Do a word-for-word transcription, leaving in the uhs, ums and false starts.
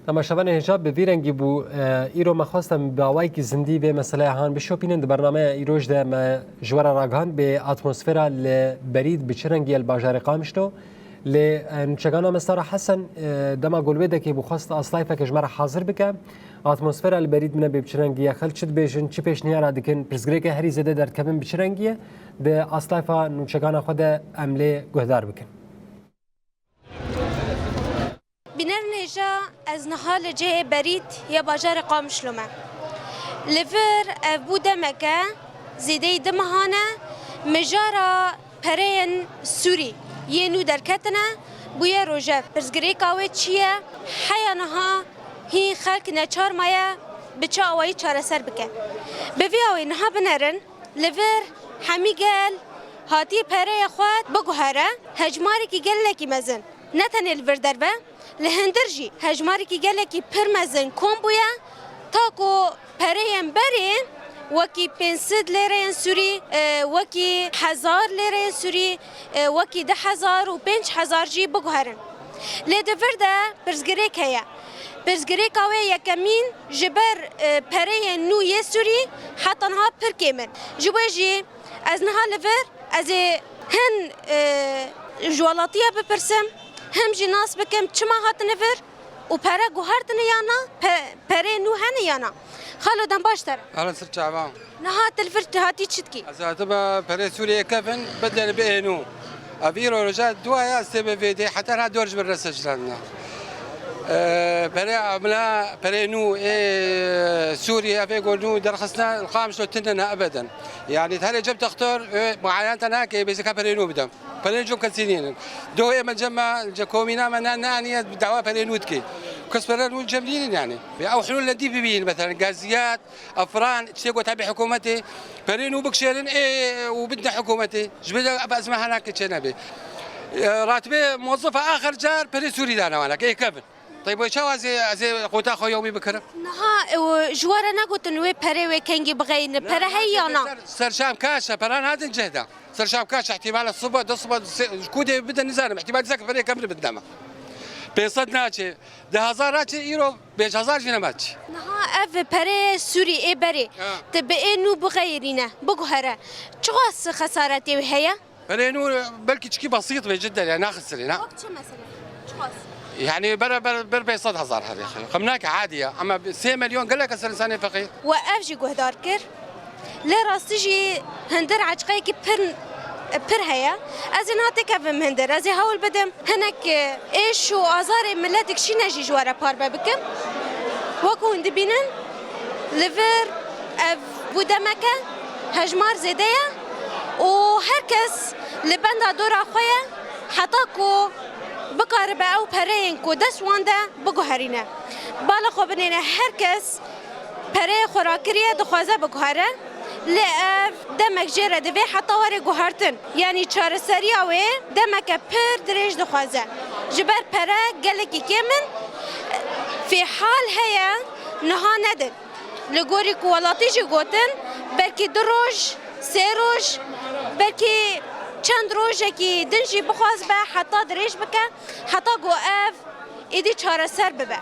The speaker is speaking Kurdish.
Temaşevanê hêja, bi vî rengî bû, e, îro me xwest em bi awayekî zindî vê meseleya han bişopînin. Di bernameya îroj de me ji we re ragihand bê atmosfera li Berîd bi çi rengî ye li bajarê Qamişlo. Lê, e, nûçegana me Sara Hesen, e, dema ku li wê dekê bû xwest aslayfeke ji me re hazir bike. Atmosfera li Berîd mine bê bi çi rengî ye, xelk çi dibêjin, çi pêşniyara dikin, pirsgirêkê herî zêde derdikevin bi çi rengî ye, di aslayfa nûçegana xwe de em lê guhdar bikin. Bînerên hêja, ez niha li cihê Berîd ya bajarê Qamişlo me. Li vir ev bû demeke zêdeyî du mehan e, mijara pereyên Sûrî yê nû derketine bûye rojev. Pirsgirêka wê çi ye? Heya niha hîn xelk neçar maye bi çi awayî çareser bike. Bi vî awê niha binerin, li vir hemî gel hatiye pereyê xwe biguhere, hejmarekî gelekî mezin. Ne tenê li vir derve, li hundir jî hejmarekî gelekî pir mezin kom bûye, ta ku pereyên berê wekî pênc sed lêreyên Sûrî, e, wekî hezar lêreyên Sûrî, e, wekî du hezar û pênc hezar jî biguherin. Lê di vir de pirsgirêk heye. Pirsgirêka wê yekemîn ji ber, e, pereyên nû yê Sûrî heta niha pir kêm in. Ji bo jî ez niha li vir, ez ê hin, e, ji welatiya bipirsim, him jî nas bikim çima hatine vir û pere guhertine ya na, pe-, perê nû hene ya na. Xalo, dem baş te re. Hala sir çava. Niha tu li vir hatî çi dikî? Ez hatime perê Sûriyê kevin, bidin bi ê nû. Ev îro roja dua ya, ez tê bi vê dê, heta niha dor ji min re secilendine. Ee, perê amila, perê nû ê Sûriyê, ev ê ku nû derxistine, li Qamişlo tune ne ebeden. Yani, herê cem textor, e, muayente nake, bê zika perê nû bidem. Perê nû cem kesî nînin. Doh ê me cem me, ce komîna me ne, ne aniye dawa perê nû dike. Kes perê nû cem nînin yani. Ve ew hulûl ne dî bibîn, mesela, gaziyat, efran, tiştê ku tabi hikûmetê, perê nû bikşêrin, ê, û bidne hikûmetê. Ji ber ev ezme hanake çê nebe. E, ratibe muwezzifa axir car perê Sûrî dane wana, ê kevin. Teybo çawa ez ê, ez ê qota xwe yomî bikirim? Niha, e, ji we re negotin wê perê wê kengî bixeyîne, pere heye ya na? Ser, serşam kaş e, peran hatin cihda. Serşam kaş, ihtimala siba, du siba, se-, ku dê bidin nizanim, ihtimal zek perê kevin bidin ama. Pênc sed naçe, du hezar naçe, îro pênc hezar jî nemaçî. Niha ev perê Sûrî ê berê, ha, tu bi ê nû bixeyirîne, biguhere. Çiqas xesaretê wê heye? Perê nû belkî çikî besît be cidden, yani naxisirî, na? Wek çi mesela? Çiqas? Yani bere, bere, ber pênc sed hezar herî. Xem nake, adî ye. Ama sê milyon gelek ser insanê feqîr. We ev jî guhdar kir. Lê rastî jî hundir eçqeyekî pir, pir heye. Ez ê niha têkevim hundir. Ez ê hewl bidim hinek êş û azarê milet dikişîne jî ji we re parve bikim. Wek hûn dibînin, li vir ev bû demeke hejmar zêde ye û her kes li benda dora xwe ye, heta ku bikaribe ew pereyên ku dest wan de biguherîne. Bala xwe binêne, her kes pereyê xwe rakiriye, dixwaze biguhere, lê ev demek jê re divê heta were guhertin. Yanî çareseriya wê demeke pir dirêj dixwaze. Ji ber pere gelekî kêm in, fîhal heye, niha nedin. Li gorî ku welatî jî gotin, belkî du roj, sê roj, belkî çend rojekî din jî bixwaz be, heta dirêj bike, heta ku ev êdî çareser bibe.